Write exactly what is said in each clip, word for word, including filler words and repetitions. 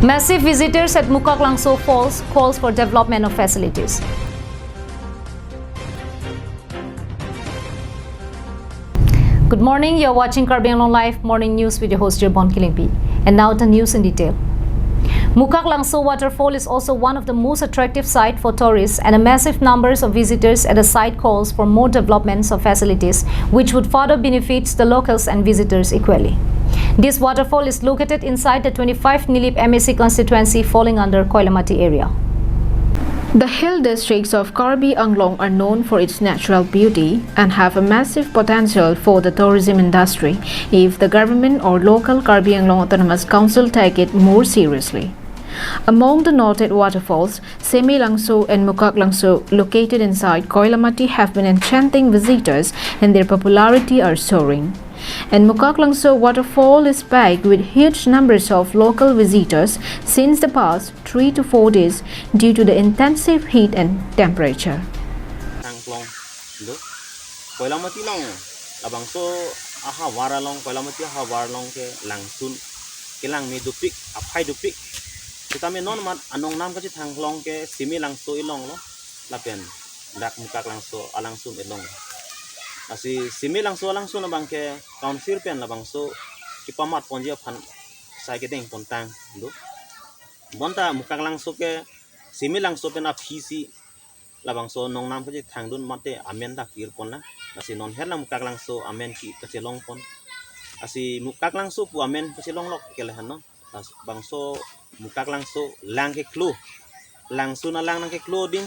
Massive visitors at Mukaklangso Falls calls for development of facilities. Good morning. You're watching Karbi Anglong Live Morning News with your host Jirbon Killingpi. And now the news in detail. Mukaklangso waterfall is also one of the most attractive site for tourists, and a massive numbers of visitors at the site calls for more developments of facilities, which would further benefit the locals and visitors equally. This waterfall is located inside the twenty-five Nilip M A C constituency, falling under Koilamati area. The hill districts of Karbi Anglong are known for its natural beauty and have a massive potential for the tourism industry if the government or local Karbi Anglong Autonomous Council take it more seriously. Among the noted waterfalls, Semelangso and Mukaklangso, located inside Koilamati, have been enchanting visitors and their popularity are soaring. And Mukaklangso waterfall is packed with huge numbers of local visitors since the past three to four days due to the intensive heat and temperature. Thanglong do. Koilamati along labangso ahavar along, Koilamati ahavar along ke langsun, kelang me dopik, aphai dopik. Sitame non mat anong nam kachethang along ke Semelangso along lo, lapen dak Mukaklangso alangsun along. Lasi Semelangso alangsun abang ke council pen labangso kepamat ponji aphan sai kedeng pontang do. Bonta Mukaklangso ke Semelangso pen aphi si labangso nongnam kachethangdun mate amen ta kir pon na. Lasi non her la Mukaklangso amen ke kachelong pon. Lasi Mukaklangso pu amen kachelong lok ke lahenlo. Lasi bangso Mukaklangso lang keklo, langsun alang nangkeklo adim,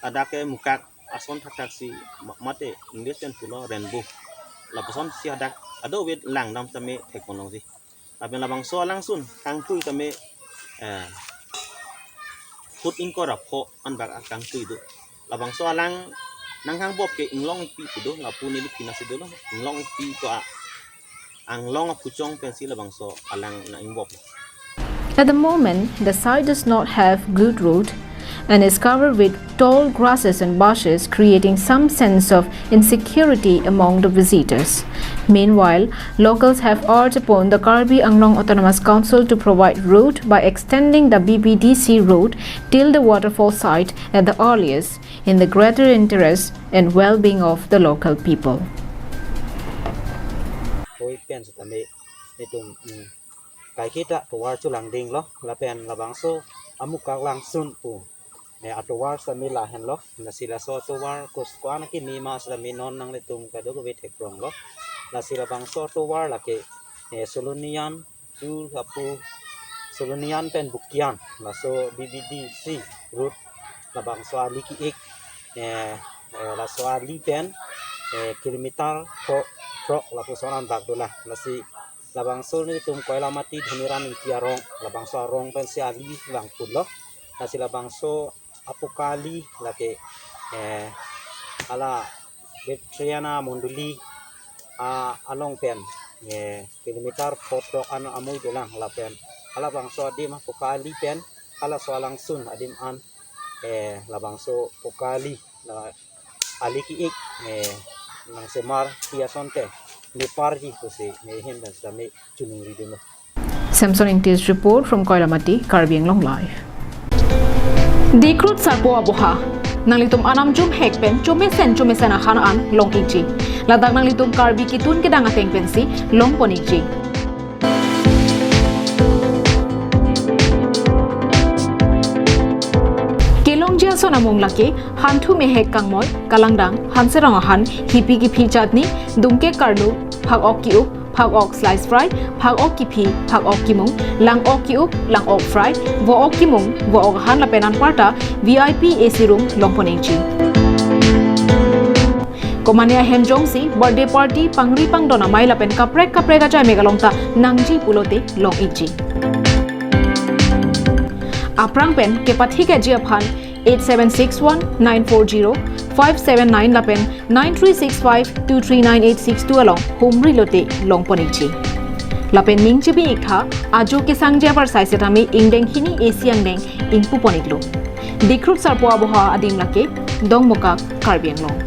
ladak ke Mukak ason thakthak si ma-, mate English pen pulo rainbow. Lapuson si hadak ado wet langdam tame thek pon longsi. Lapen labangso alangsun kangtui tame, eh, foot ingkoi ra pho anbak akangtui do. Labangso alang nangkhangbop ke Inglong Ikpi pu do, lapu neli phinasi dolo, Inglong Ikpi pu a-, anglong aphuchong pensi labangso alang nangbop. At the moment, the site does not have good road and is covered with tall grasses and bushes, creating some sense of insecurity among the visitors. Meanwhile, locals have urged upon the Karbi Anglong Autonomous Council to provide road by extending the B B D C road till the waterfall site at the earliest, in the greater interest and well-being of the local people. Oi pen sitame netum, mm, kaiketa tovar chelangding lo, lapen labangso a-Mukaklangsun pu, eh, atovar sitame lahenlo, lasi laso atovar kus ko-an akimi ma sitame non nanglitum kadokave theklonglo, lasi labangso atovar lake, eh, Solonijan, tu lapu Solonijan pen Bukijan, laso B B D C road, labangso ali ki-ik, eh, eh, laso ali pen, eh, kilometer pho throk lapuson anbak dolang. Lasi labangso netum Koilamati Dhoniram Ingti arong, labangso arong pensi ali vang pulo. Lasi labangso apoka ali lake, eh, hala Bethleana Mondoli, ah, along pen, eh, kilometer pho throk an amui dolang lapen halabangso adim apoka ali pen halaso alangsun adim an, eh, labangso apoka ali la ali ki-ik, eh, nangsemar ti asonte neparji pusi nehin pen sitame chuningri dunlo. Samson Ingti's report from Koilamati, Karbi Anglong Live. Dikrut Sarpo Aboha. Nanglitum anam jumhek pen chomesen chomesen ahan an long ikji. Ladak nanglitum Karbi kitun kedang ateng pensi longpon ikji. Kelongji ason amung lake hanthu mehek kangmoi, kalangdang, hanserong ahan, hipi kiphi chatni, dungke karlu, phak-ok ki-up, phak-ok slice fry, phak-ok kiphi, phak-ok kimung, lang-ok ki-up, lang-ok fry, vo-ok kimung, vo-ok ahan lapen anparta V I P A C room longpon ikji. Komane ahem jongsi birthday party, pangri pangdon amei lapen kaprek kaprek ajai mek along ta nangji pulote long ikji. Aphrang pen kepathikji aphan eight seven six one nine four zero five seven nine lapen nine three six five two three nine eight six two along humri lote longpon ikji. Lapen ning chibi iktha, ajo kesangji apar sai setame ingdeng hini A C angdeng ingpupon iklo. Dikrut Sarpo Aboha adim lake Dongmukak, Karbi Anglong.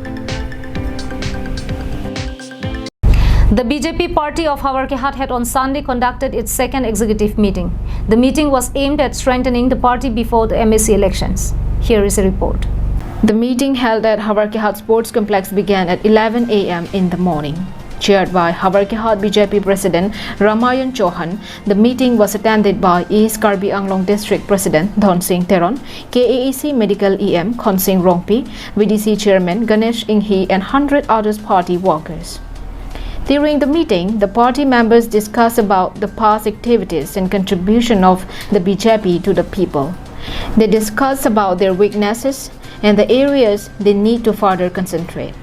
The B J P party of Howraghat had on Sunday conducted its second executive meeting. The meeting was aimed at strengthening the party before the M A C elections. Here is a report. The meeting held at Howraghat Sports Complex began at eleven a m in the morning. Chaired by Howraghat B J P President Ramayan Chauhan, the meeting was attended by East Karbi Anglong District President Dhonsing Teron, K A A C Medical E M Khonsing Rongpi, V D C Chairman Ganesh Enghi and hundred others party workers. During the meeting, the party members discussed about the past activities and contribution of the B J P to the people. They discussed about their weaknesses and the areas they need to further concentrate.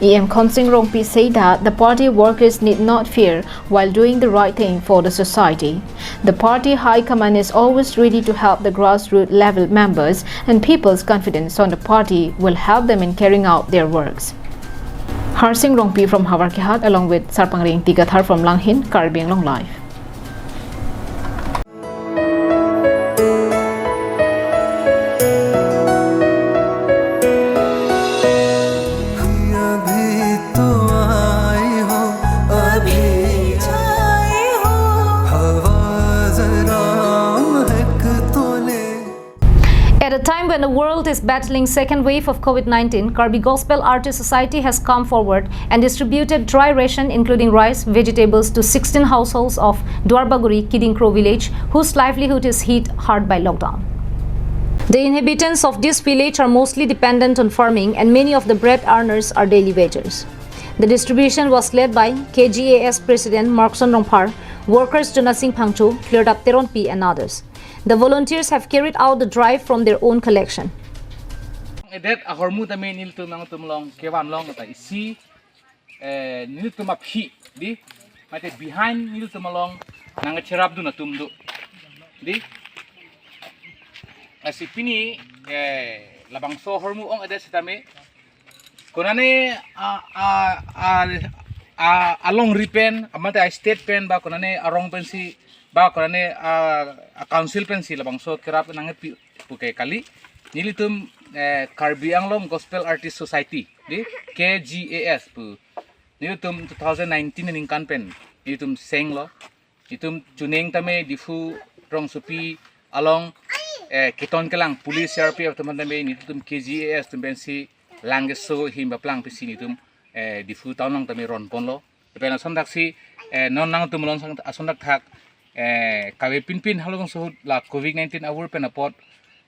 E M Khonsing Rongpi said that the party workers need not fear while doing the right thing for the society. The party high command is always ready to help the grassroots level members, and people's confidence on the party will help them in carrying out their works. Harsing Rongpi from Howraghat along with Sarpangri Ingti Kathar from Langhin, Karbi Anglong Live. अभी तो आई हो, अभी जाए हो, हवा जरा महक तो ले। At a time when the world is battling second wave of COVID nineteen, Karbi Gospel Artist Society has come forward and distributed dry ration, including rice, vegetables, to sixteen households of Duarbagori, Kidingkro village, whose livelihood is hit hard by lockdown. The inhabitants of this village are mostly dependent on farming, and many of the bread earners are daily wagers. The distribution was led by K G A S President Markson Rongphar, workers Jonasing Phangcho, Klirdap Teronpi, and others. The volunteers have carried out the drive from their own collection. Edet ahormu tame nelitum nangtum along kevan along ta isi, eh, nelitum aphi, di, mate behind nelitum along nangcherapdun atum do, di. Lasi pini, eh, labangso ahormu ong-edet sitame, konane a, a, a, a, alongri pen, mate a state pen, ba konane arong pensi, ba konane a, a council pensi labangso kerap nangpi puke kali. Nelitum, eh, Karbi Anglong Gospel Artist Society, di, K G A S pu. Nelitum two thousand nineteen aningkan pen nelitum senglo. Nelitum chuning tame Diphu rongsopi along, eh, keton kelang police, C R P F atum tame nelitum K G A S atum pensi lang keso him baplang pisi nelitum, eh, Diphu town along tame ronponlo. Lapen asonthak si, eh, non nangtum along sang, asonthak thak, eh, kave pinpin halabangso ahut la COVID nineteen avur pen apot,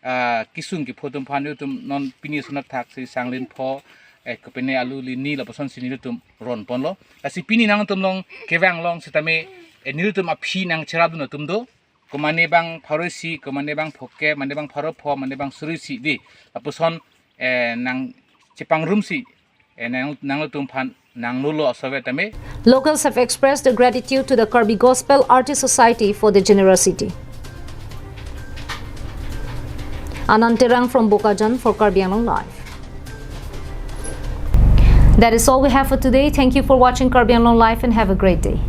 ah, kisung kipho atum aphan nelitum non pini asonthak thak si sanglin pho, eh, kopine alu lini lapusonsi nelitum ronponlo. Lasi pini nangtum along kevang along sitame, eh, nelitum aphi nangcherapdun atum do. Komane bang pharo isi, komane bang phokep, mane bang pharo pho, mane bang suri isi, di. Lapuson, eh, nangchepangrumsi, eh, nang, nangtum aphan nanglolo asove tame. Locals have expressed their gratitude to the Karbi Gospel Artist Society for their generosity. Anand Terang from Bokajan for Karbi Anglong Live. That is all we have for today. Thank you for watching Karbi Anglong Live and have a great day.